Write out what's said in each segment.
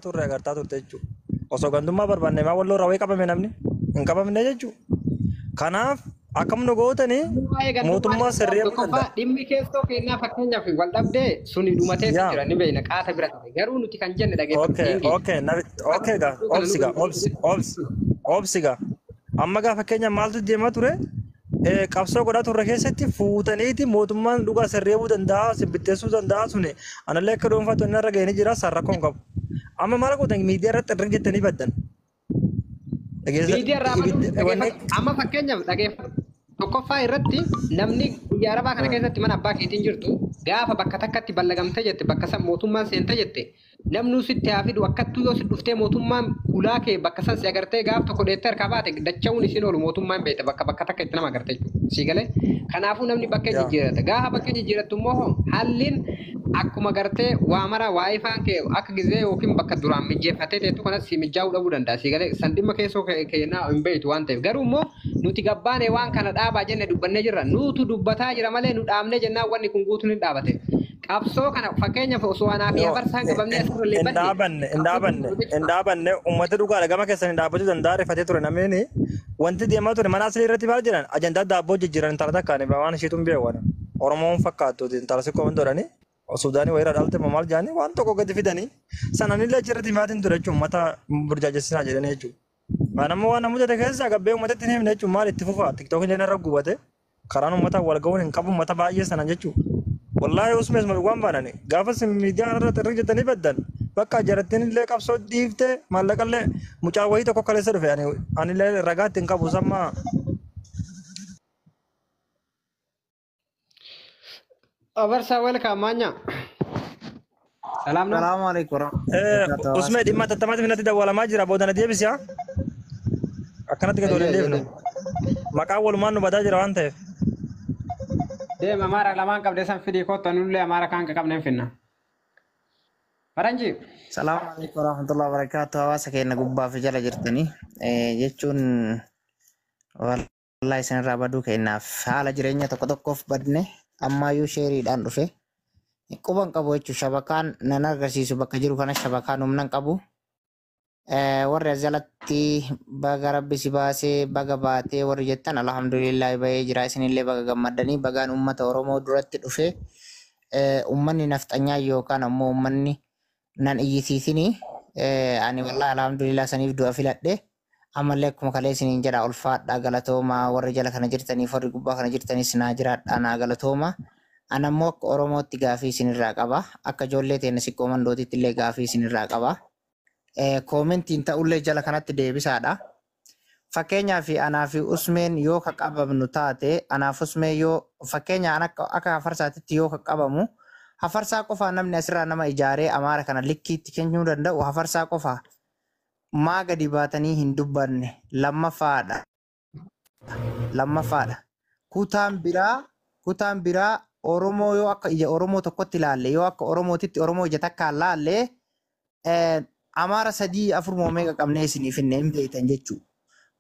Turre agartaa turte jechuudha. Osoo gandummaa barbaanne maa walloo irraa wayii qabame namni hin qabamne jechuudha. Kanaaf akkam nu gootanii Waa'ee gandummaa mootummaa sirreeffuu tokkoffaa danda'a. Dhimmi keessoo kennaa, fakkeenyaaf wal dhabdee suni dhumatee Yaa. jira ni beekna, qaata bira ture, garuu nuti kan jenne dhageeffatu. Okay, nabi, okay gaa, obsi gaa, obsi, obsi, obsi gaa. Amma gaa fakkeenya maaltu deemaa ture? Qabsoo godhaa turre keessatti fuutaniiti mootummaan dhugaa sirreeffuu danda'a, sibbitteessuu danda'a suni. Anallee akka dhuunfaatti inni irra ga'ee jira, san rakkoo hin qabu. Amma maal gootan, miidiyaa irratti irra jettanii baddan. Miidiyaa irraa dhageeffatu. Amma fakkeenyaaf dhageeffatu. Tokkoffaa irratti namni biyya Arabaa kana keessatti mana abbaa keetiin jirtu, gaafa bakka takkatti ballagamtee jette, bakka san mootummaan seente jette, namni sitti haa fidu, akkattuu yoo si dhuftee mootummaan ulaa kee bakka san si agartee gaaf tokko dheettee harkaa baate dacha'uun isin oolu, mootummaan beekta bakka bakka takka itti nama agarte jechuudha. Si galee, kanaafuu namni bakka jijjiirata. Gaafa bakka jijjiirattu immoo halliin akkuma gartee waa mara waa'ee faan kee akka gizee yookiin bakka duraan mijjeeffatee teettu kanas si mijaa'uu dhabuu danda'a. Si galee, san dhimma keessoo keenyaa hin beektu waan ta'eef. Garuu immoo nuti gabbaane waan kana dhaabaa jenne dubbannee jirra. Nuutu dubbataa jira malee nu dhaabnee jennaan wanni kun guutuun hin dhaabate. Qabsoo kana fakkeenyaaf osoo anaa fi hafarsaan qabamnee asirra illee Hin dhaabanne, hin dhaabanne, hin dhaabanne. Uummata dhugaadha gama keessan hin dhaabbachuu danda'a, rifatee ture namni. Wanti deemaa ture mana asii irratti maal jedhan, ajandaa daabboo jijjiiran, intala takkaan waan isheetu hin beeku. Oromoon fakkaattu intala sikkoo hin godhani. Suudaanii wayiirra dhalte maal jedhanii waan tokko gadi fidanii sananillee achirratti himaatiin ture jechuun uummata burjaajessinaa jedhanii jechuudha. Waan amma waan namoota keessaa gabbee uummatatti hin himne jechuun maal itti fufa, tiktookiin illee irra gubate, karaan uummata wal ga'uun hin qabu uummata baay'ee sana jechuudha. Wallaahi usmees waan baanani gaafa isin miidiyaa kanarratti irra jettanii baddan, bakka jarattiin illee qabsoo dhiifte, maallaqa illee mucaa wayii tokko kaleessa dhufe, ani illee ragaa ittiin qabu samma. Abarsaa, welcome maanya. Salaam na. Salaamu alaikum warahmatullahi wabarakatuh. Usmee, dhimma tattamaatiif natti dawwalamaa jira, booda na deebisi haa. Akkanatti gadi waliin deebinu. Maqaan walumaan nu badaa jira waan ta'eef. Deem, Amaara lamaan qabdee san fidii kottu, nullee Amaara kaan qabneen finna. Faranji. Salaamu alaikum warahmatullahi wabarakatuh. Hawaasa keenya gubbaa fi jala jirtanii jechuun wallahi isinirraa baduu keenyaaf haala jireenya tokko tokkoof badne, ammaayyuu sheeriidhaan dhufe. Quban qabu jechuun shabakaan nan agarsiisu bakka jiru kana shabakaan humna hin qabu. Warri as jalatti baga rabbi si baasee, baga baatee warri jettan, alhamdulillah bahee jira, isinillee baga gammadanii, bagaan uummata Oromoo duratti dhufe. Uummanni nafxanyaa yookaan ammoo uummanni nan iyyisiisinii, ani wallahi alhamdulillah saniif du'a filadhe. Ammallee akkuma kalee isiniin jedha, ulfaadhaa, galatoomaa, warri jala kana jirtaniif warri gubbaa kana jirtanis naa jiraadhaa, naa galatooma. Ana ammoo akka Oromootti gaafii isinirraa qaba. Akka ijoollee teenya siqqoo mandootitti illee gaafii isinirraa qaba. Koomentiin ta'ullee jala kanatti deebisaadha. Fakkeenyaaf anaa fi Usmeen yoo ka qabamnu taate, anaaf Usmeen yoo fakkeenya akka hafarsaatitti yoo ka qabamu, hafarsaa qofaa namni asirraa nama ijaaree Amaara kana likkiitti kennuu danda'u hafarsaa qofaa. Maa gadi baatanii hin dubbanne? Lammaffaadha. Lammaffaadha. Kutaan biraa Oromoo yoo akka ija Oromoo tokkotti ilaalle, yoo akka Oromootitti Oromoo ija takkaan laalle, Amaara sadii afur moo meeqa qabnee isiniif hinne hin beektan jechuudha.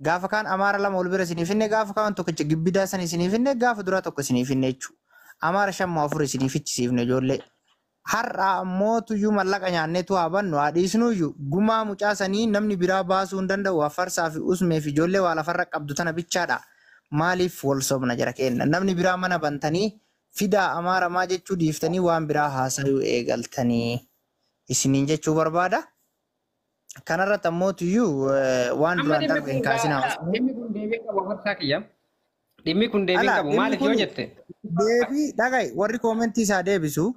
Gaafa kaan Amaara lama ol bira isiniif hinne, gaafa kaan tokkicha gibbidaa san isiniif hinne, gaafa duraa tokko isiniif hinne jechuudha. Amaara shan moo afur isiniif fichisiifne ijoollee. Har'a ammoo tuyyuu mallaqa nyaanneetu haa bannu haa dhiisnuyyuu, gumaa mucaa sanii namni biraa baasuu hin danda'u, afarsaa fi usmee fi ijoollee waa lafarra qabdu tana bichaadha. Maaliif wal sobna jara kenna? Namni biraa mana bantanii fidaa Amaara maa jechuu dhiiftanii waan biraa haasayuu eegaltanii isiniin jechuu barbaada. Kanarratti ammoo tuyyuu waan Amma duraan dhimmi darbe hin kun kaasinaa. Dhimmi kun deebii qabu, afarsaa kiyya. Dhimmi kun deebii Ala qabu dhimmi maaliif yoo kun jette. Deebii dhagai, warri koomentii isaa deebisu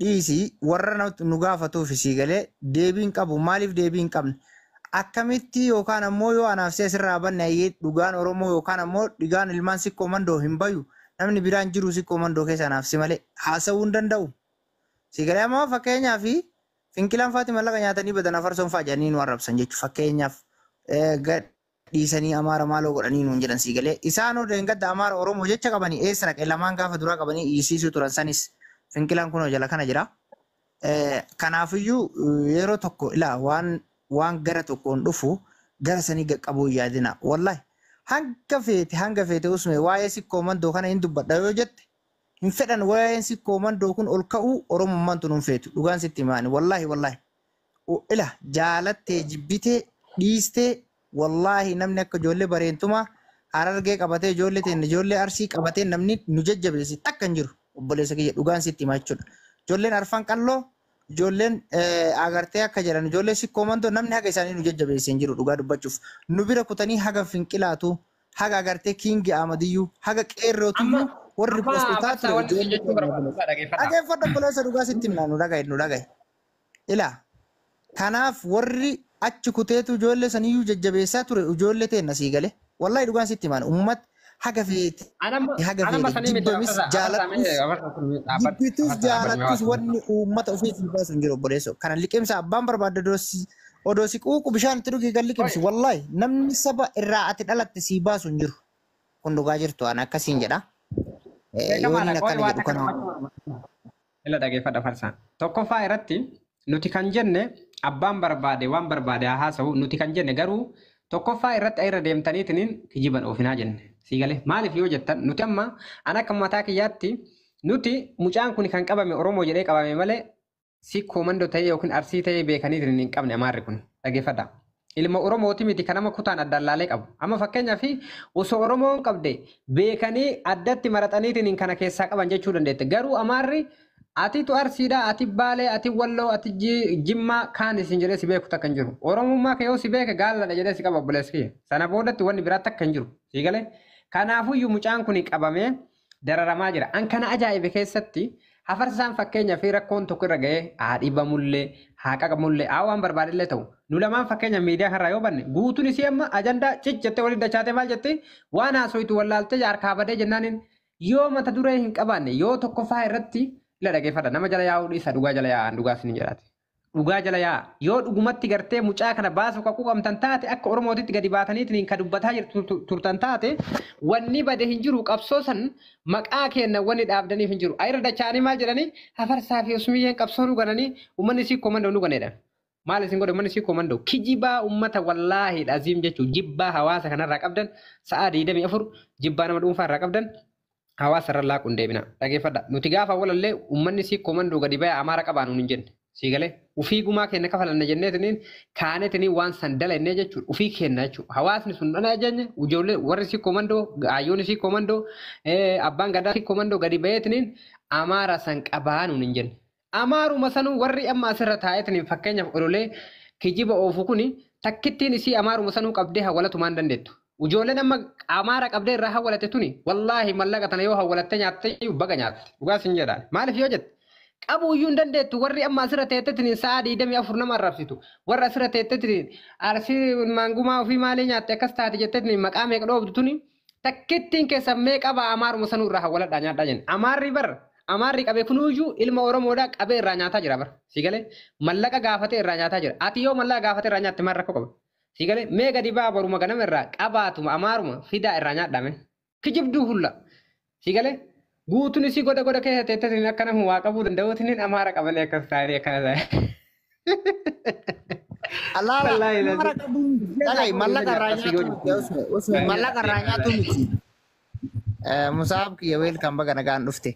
dhiisii, warra nu gaafatuuf isii galee deebiin qabu. Maaliif deebii hin qabne? Akkamitti yookaan ammoo yoo anaaf si asirraa banne, ayyee dhugaan Oromoo yookaan ammoo dhigaan ilmaan sikkoo mandoo hin bayu, namni biraan jiru sikkoo mandoo keessa anaaf si malee haasa'uu hin danda'u. Si galee, amma fakkeenyaaf finqilaan faati mallaqa nyaatanii badan, afarsoon faa jedhanii nu arrabsan jechuudha. Fakkeenyaaf dhiisanii Amaara maaloo godhanii nuun jedhan, si galee. Isaan odoo hin gadda Amaara Oromoo jecha qabanii eessa dhaqe? Lamaan gaafa duraa qabanii iyyisiisuu turan sanis finqilaan kunoo jala kana jira. Kanaafiyyuu yeroo tokko ilaa waan gara tokkoon dhufu gara sanii qaqqabuu hin yaadina. Wallahi hanga feete usme waa'ee sikkoo mandoo kana hin dubbadha yoo jette, hin fedhan. Waa'een sikkoo mandoo kun ol ka'uu Oromummaan tun hin feetu, dhugaan sitti himaani, wallahi wallahi. Ila jaalattee jibbitee dhiistee wallaahi namni akka ijoollee bareentumaa Harargee qabatee ijoollee teenne ijoollee Arsii qabatee namni nu jajjabeesse takka hin jiru. Obboleessa kiyya dhugaan sitti himaa jechuudha. Ijoolleen Arfan Qalloo ijoolleen agartee akka jedhan ijoollee Sikkoo Mandoo namni haga isaanii nu jajjabeesse hin jiru dhugaa dubbachuuf. Nu bira kutanii haga Finqilaatu haga agartee Kiingi Ahmadiyyuu haga Qeerrootiyyuu warri Amma postotaa afarsaa ture wanti isin ijoollee jechuu keenya barbaadu bira. dhaggeeffadhaa. Dhaggeeffadhu obboleessa dhugaa sitti himnaa nu dhagaye nu dhagaye. Ilaa kanaaf warri achi kuteetu ijoollee saniyyuu jajjabeessaa ture ijoollee teenna sii galee. Wallahi dhugaan sitti himaan uummat haga feete Anamma haga anamma feete sanii miti jibbamis afarsaa afarsaa jaalattus mee afarsaa kun dhaabbadhu jibbitus afarsaa dhaabbadhu mee jaalattus waa wanni uummata ofii sii baasu hin jiru obboleessoo. Kana liqimsa abbaan barbaadde odoo si quuqu bishaan itti dhugii gan liqimsi. Wallahi namni saba irraa ati dhalatte sii baasu hin jiru. Kun dhugaa jirtu ani akkasiin jedha. Yoo Beekamaadha inni qoy akkana waa jedhu takka kana dubbachuu barbaada. Ila dhaggeeffadha farsaan. Tokkoffaa irratti nuti kan jenne abbaan barbaade waan barbaade haa haasa'u nuti kan jenne garuu tokkoffaa irratti irra deemtaniitiniin kijiban oofinaa jenne. Sii galee maaliif yoo jettan nuti amma an akka mataa kiyyaatti nuti mucaan kun kan qabame Oromoo jedhee qabame malee Sikkoo Mandoo ta'ee yookiin Arsii ta'ee beekaniitiin hin qabne amaarri kun dhaggeeffadha. Ilma Oromooti miti kan nama kutaan addaan laalee qabu. Amma fakkeenyaaf osoo Oromoon qabde beekanii addatti maraxaniitiin kana keessaa qaban jechuu dandeette. Garuu amaarri atitu Arsiidha, ati Baalee, ati Walloo, ati Jimmaa kaan isin jedhee si beeku takka hin jiru. Oromummaa kee yoo si beeke gaalladha jedhee si qaba obboleessi kiyya. Sana boodatti wanni biraa takka hin jiru. Sii galee? Kanaafuyyuu mucaan kun qabamee dararamaa jira. An kana ajaa'ibe keessatti hafarsaan fakkeenya fi rakkoon tokko irra ga'ee haa dhibamullee, haa qaqamullee, haa waan barbaadillee ta'u. Nu lamaan fakkeenya miidiyaa kanarraa yoo banne guutuun isii amma ajandaa cic jettee waliin dachaatee maal jettee waan haasoitu wallaaltee harkaa badee jennaaniin yoo mata duree hin qabaanne yoo tokkoffaa irratti ila dhageeffadha nama jala yaa'uu dhiisa dhugaa jala yaa'an dhugaa isin jedhaati. Dhugaa jala yaa'a. Yoo dhugumatti gartee mucaa kana baasuu kan quuqamtan taate akka Oromootitti gadi baataniitiin kan dubbataa jirtu turtan taate wanni bade hin jiru qabsoo san maqaa kenna wanni dhaabdaniif hin jiru. Ayirra dacha'anii maal jedhanii hafarsaa fi usmiyyeen qabsoo nu gananii uummanni sii komandoo nu ganedha. Maal isin godhe uummanni sii komandoo kijibaa uummata wallaahi aziim jechuun jibbaa hawaasa kanarraa qabdan sa'a 24 jibbaa nama dhuunfaa irraa qabdan hawaasa irra laaqu hin deebina. Dhageeffadha. Nuti gaafa walallee uummanni sii komandoo gadi baya amaara qabaa nuun hin jenne. Sii galee ufii gumaa kenna kafalanna jenneetiniin kaanetiniin waan san dalannee jechuudha ufii kenna jechuudha. Hawaasni sun dhana jenye ijoollee warri sii komandoo hayyoonni sii komandoo abbaan gadaa sii komandoo gadi bayeetiniin amaara san qabaa nuun hin jenne. Amaaruma sanuu warri amma asirra taa'eetiniin fakkeenyaaf ololee kijiba oofu kuni takkittiin isii amaaruma sanuu qabdee hawwalatumaan dandeettu. Ijoolleen amma amaara qabdee irraa hawwalatte tuni wallaahi mallaqa tana yoo hawwalatte nyaatte baga nyaatte dhugaa sin jedhaan maaliif yoo jette qabu iyyuu hin dandeettu warri amma asirra teettettiin sa'a 24 nama arrabsitu warra asirra teettettiin arsii maangumaa ofii maalii nyaatte akkas taate jettettiin maqaa meeqa dhoobdu tuni takkittiin keessa meeqa ba'a amaaruma sanuu irraa hawwaladhaa nyaadhaa jenne amaarri bar amaarri qabe kunuuyyuu ilma Oromoodhaa qabee irraa nyaataa jira bar si galee mallaqa gaafatee irraa nyaataa jira ati yoo mallaqa gaafatee irraa nyaatte maal rakkoo qaba si galee mee gadi ba'a boruma ganama irraa qabaatuma amaaruma fidaa irraa nyaadhame kijibduu hulla si galee guutuun isii goda goda keessa teettetiin akka nama waa qabuu danda'uutiin amaara qabanii akkas ta'anii akkana ta'e. Alaala Wallaahi amaara qabuun dhagahi mallaqa irraa nyaatu miti Usme Usme mallaqa irraa nyaatu miti. Musaab kiyya weelkan baga nagaan dhufte.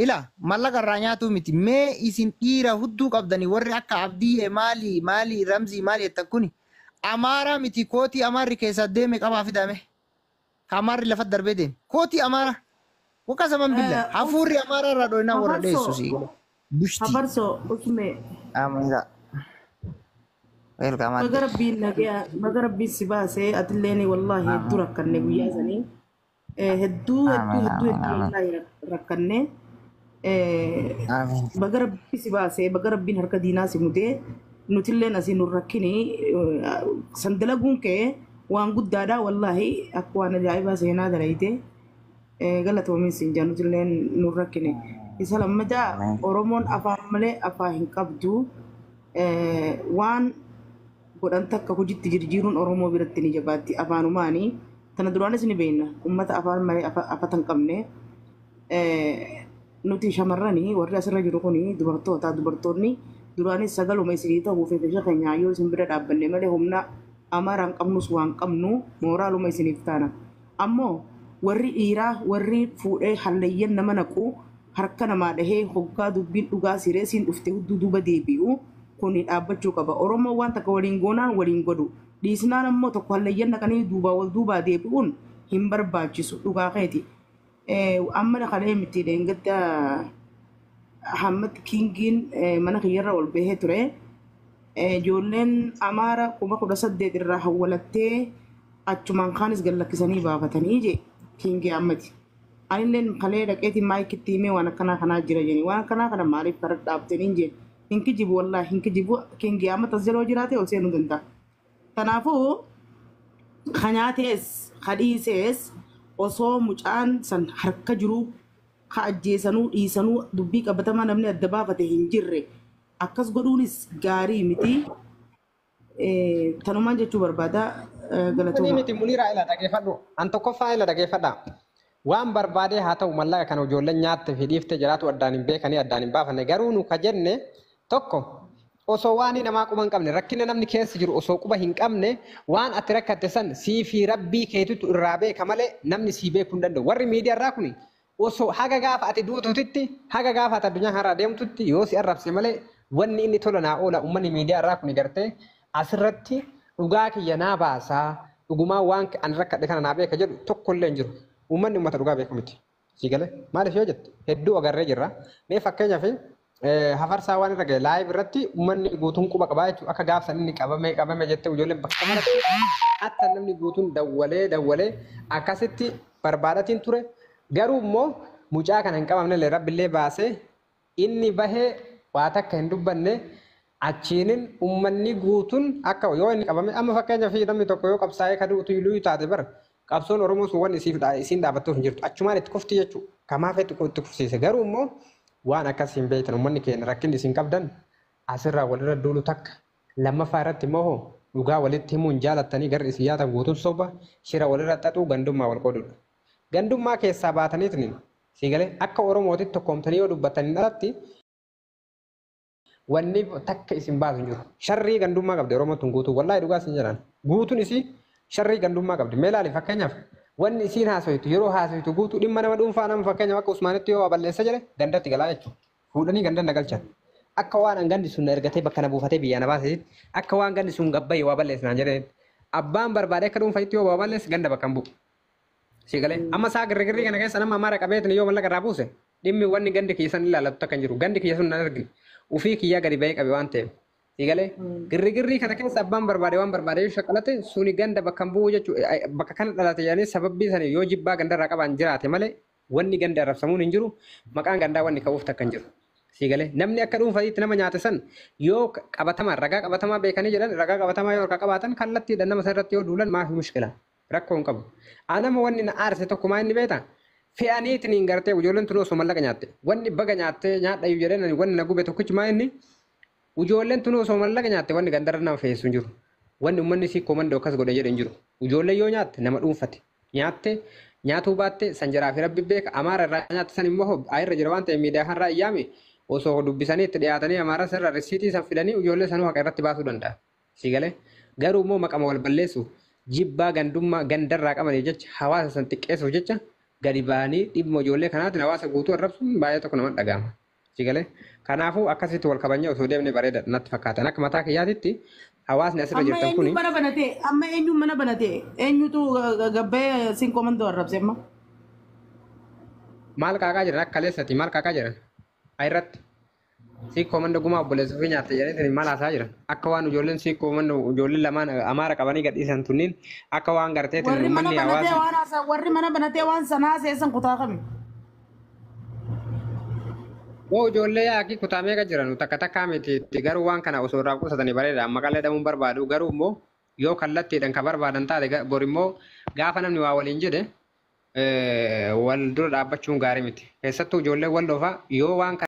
Ila mallaqa irraa nyaatu miti mee isin dhiira hudduu qabdanii warri akka Abdii maali maali Ramzii maali jettan kuni amaara miti kootii amaarri keessaa deeme qabaa fidame. Amaarri lafa darbee deeme kootii amaara. Waqasaman billa hafuurri amaara irraa dhoinaa warra dheessu si bushti. Hafarso usme Amira. Welcome baga adde. rabbiin nagaya baga rabbiin si baasee atilleen wallaahi hedduu rakkanne guyyaa sanii hedduu hedduu Amin hedduu amin hedduu amin. wallaahi rakkanne Amin. baga rabbi si baasee baga rabbiin harka diinaa si mutee nutilleen asii nu rakkini san dalaguun kee waan guddaadha wallaahi akka waan ajaa'ibaa seenaa dalayte galatoomiin siin jaa nutilleen nu rakkine isa lammataa Amin. Oromoon afaan malee afaan hin qabdu waan godhan takka hojiitti jijjiiruun Oromoo biratti ni jabaatti afaanumaani. Tana duraanis ni beekna uummata afaan malee afata hin qabne. Nuti shamarranii warri asirra jiru kuni dubartoota dubartoonni duraanis sagaluma isinii ta'uu fi fisha keenya yoo isin bira dhaabbanne malee humna amaaraan qabnus waan qabnu mooraaluma isiniif taana. Ammoo warri dhiiraa warri fuudhee hallayyan nama naqu harka namaa dhahee hoggaa dubbiin dhugaa siree siin dhufte hudduu duuba deebi'u. Kun dhaabbachuu qaba. Oromoo waan takka waliin goonaan waliin godhu. Dhiisnaan ammoo tokko hallayyan dhaqanii duubaa wal duubaa deebi'uun hin barbaachisu dhugaa keeti. Amma kalee miti dheengadda Ahmad Kingiin mana kiyyarra ol bahee ture. Ijoolleen Amaara 18,000 irraa hawwalattee achumaan kaanis gad lakkisanii baafatanii jee Kingii Ahmadi. Anilleen kalee dhaqeetiin maayikitti himee waan akkanaa kanaa jira jedhanii waan akkanaa kana maaliif karaa dhaabtanii jeen. Hin kijibu wallaahi hin kijibu Kingii Ahmad as jaloo jiraate ol seenuu danda'a. Kanaafuu ka nyaatees ka dhiisees osoo mucaan san harka jiruu ka ajjeesanuu dhiisanuu dubbii qabatamaa namni adda baafate hin jirre akkas godhuunis gaarii miti. Tanumaan jechuu barbaada Ni galatooma. miti Muniiraa ila dhageeffadhu. An tokkoffaa ila dhageeffadha. Waan barbaadee haa ta'u mallaqa kana ijoolleen nyaatte fi dhiifte jiraatu addaan hin beekanii addaan hin baafanne. Garuu nu ka jenne tokko osoo waan namaa quba hin qabne rakkina namni keessa jiru osoo quba hin qabne waan ati rakkatte san sii fi rabbii keetitu irraa beeka malee namni sii beekuu hin danda'u. Warri miidiyaa irraa kuni osoo haga gaafa ati duutuutitti haga gaafa ati addunyaa kanarraa deemtutti yoo si arrabse malee wanni inni tola naa oola uummanni miidiyaa irraa kuni gartee asirratti dhugaa kiyya naa baasaa dhugumaa waan ani rakkadhe kana naa beeka jedhu tokkollee hin jiru. Uummanni uummata dhugaa beeku miti. Sii galee maaliif yoo jette hedduu agarree jirra. Mee fakkeenyaaf hafarsaa waan irra gahe laayiv irratti uummanni guutuun quba qabaa jechuudha. Akka gaafsan inni qabame qabame jettee ijoolleen bakka maratti hatta namni guutuun dawwalee dawwalee akkasitti barbaadatiin ture. Garuu immoo mucaa kana hin qabamne illee rabbillee baasee inni bahee waa takka hin dubbanne achiinin uummanni guutuun akka yoo inni qabame amma fakkeenyaaf namni tokko yoo qabsaa'ee kaduutu iluu taate bara qabsoon Oromoo sun wanni isiin dhaabbattuuf hin jirtu achumaan itti kufti jechuudha. Kamaaf itti kufsiise garuu immoo waan akkas hin beektan uummanni keenya rakkinni isin qabdan asirraa walirra duulu takka lammaffaa irratti immoo dhugaa walitti himuun jaalattanii garri isin yaatan guutuun soba shira walirra xaxuu gandummaa wal qoodudha. Gandummaa keessaa baataniitiin sii galee akka Oromootitti tokkoomtanii yoo dubbataniin alatti wanni takka isin baasu hin jiru. Sharrii gandummaa qabdi Oromoon tun guutuu wallaahi dhugaa isin jedhan guutuun isii sharrii gandummaa qabdi. Mee ilaali fakkeenyaaf wanni isiin haasoytu yeroo haasoytu guutuu dhimma nama dhuunfaa nama fakkeenyaaf akka Usmaanitti yoo balleessa jedhe gandatti galaa jechuudha. Fuudhanii ganda na galchan. Akka waan an gandi sun na ergatee bakka na buufatee biyyaa na baasetti akka waan gandi sun gabbayye waa balleessinaan jedheen. Abbaan barbaade akka dhuunfaatti yoo waa balleesse ganda bakka hin bu'u. Si galee amma isaa girrigirrii kana keessa nama amaara qabeetiin yoo mallaqa irraa buuse dhimmi wanni gandi kiyya san ilaallatu takka hin jiru. Gandi kiyya sun nan argine. Ufii kiyyaa gadi bahee qabe waan ta'eef. Si galee girrigirrii kana keessa abbaan barbaade waan barbaade yoo shaqalate suni ganda bakka hin bu'u jechuudha. Bakka kana dhalate jedhanii sababbii sanii yoo jibbaa gandarraa qaban jiraate malee wanni ganda arrabsamuun hin jiru. Maqaan gandaa wanni ka'uuf takka hin jiru. Si galee namni akka dhuunfaatti nama nyaate san yoo qabatamaa ragaa qabatamaa beekanii jedhan ragaa qabatamaa yoo harkaa qabaatan kallattiidhaan nama san irratti yoo duulan maafi mushkila. Rakkoo hin qabu. Anama wanni na aarse tokko maa inni beektaa? Fe'aniitiin hin gartee ijoolleen tun osoo mallaqa nyaatte. Wanni baga nyaattee nyaadha iyyuu jedheen wanni na gube tokkichi maa inni ijoolleen tun osoo mallaqa nyaatte wanni gandarra nama feessu hin jiru. Wanni uummanni sii komandoo akkas godhe jedhe hin jiru. Ijoolleen yoo nyaatte nama dhuunfate. Nyaatte nyaatuu baatte sanjaraa fi rabbi beeka amaara irraa nyaatte san immoo ayirra jira waan ta'eef miidiyaa kanarraa iyyaame osoo dubbisanii itti dhiyaatanii amaara sirra risiitii san fidanii ijoollee sanuu haqa irratti baasuu danda'a. Si galee garuu immoo maqama wal balleessu jibbaa gandummaa gandarraa qabaniif jecha hawaasa san xiqqeessuuf jecha gadi ba'anii dhimma ijoollee kanaatiin hawaasa guutuu arrabsuun baay'ee tokko nama dhaga'ama. Si galee kanaafuu akkasitti wal kabajnee osoo deemne bareeda natti fakkaatan akka mataa kiyyaatitti hawaasni asirra Amma jirtan kuni eenyu mana banatee amma eenyu mana banatee eenyutu gabbee siin komandoo arrabse amma. maal qaaqaa jiran akka kaleessati maal qaaqaa jiran ayirratti sii komandoo gumaa obboleessa ofii nyaatte jedhanii maal haasaa jiran akka waan ijoolleen sii komandoo ijoolleen lamaan amaara qabanii gadhiisan tunniin akka waan garteetiin Warri mana uummanni banatee hawaasa waan haasa warri mana banatee waan sanaa seessan kutaa kami. Yoo ijoollee yaaqii kutaa meeqa jiran takka takkaa miti itti garuu waan kana osoo irraa qusatanii bareeda amma qallee dhamuun barbaadu garuu immoo yoo kallattiidhaan ka barbaadan taate bor immoo gaafa namni waa waliin jedhe wal dura dhaabbachuun gaarii miti keessattuu ijoolleen wal dhoofaa yoo waan kana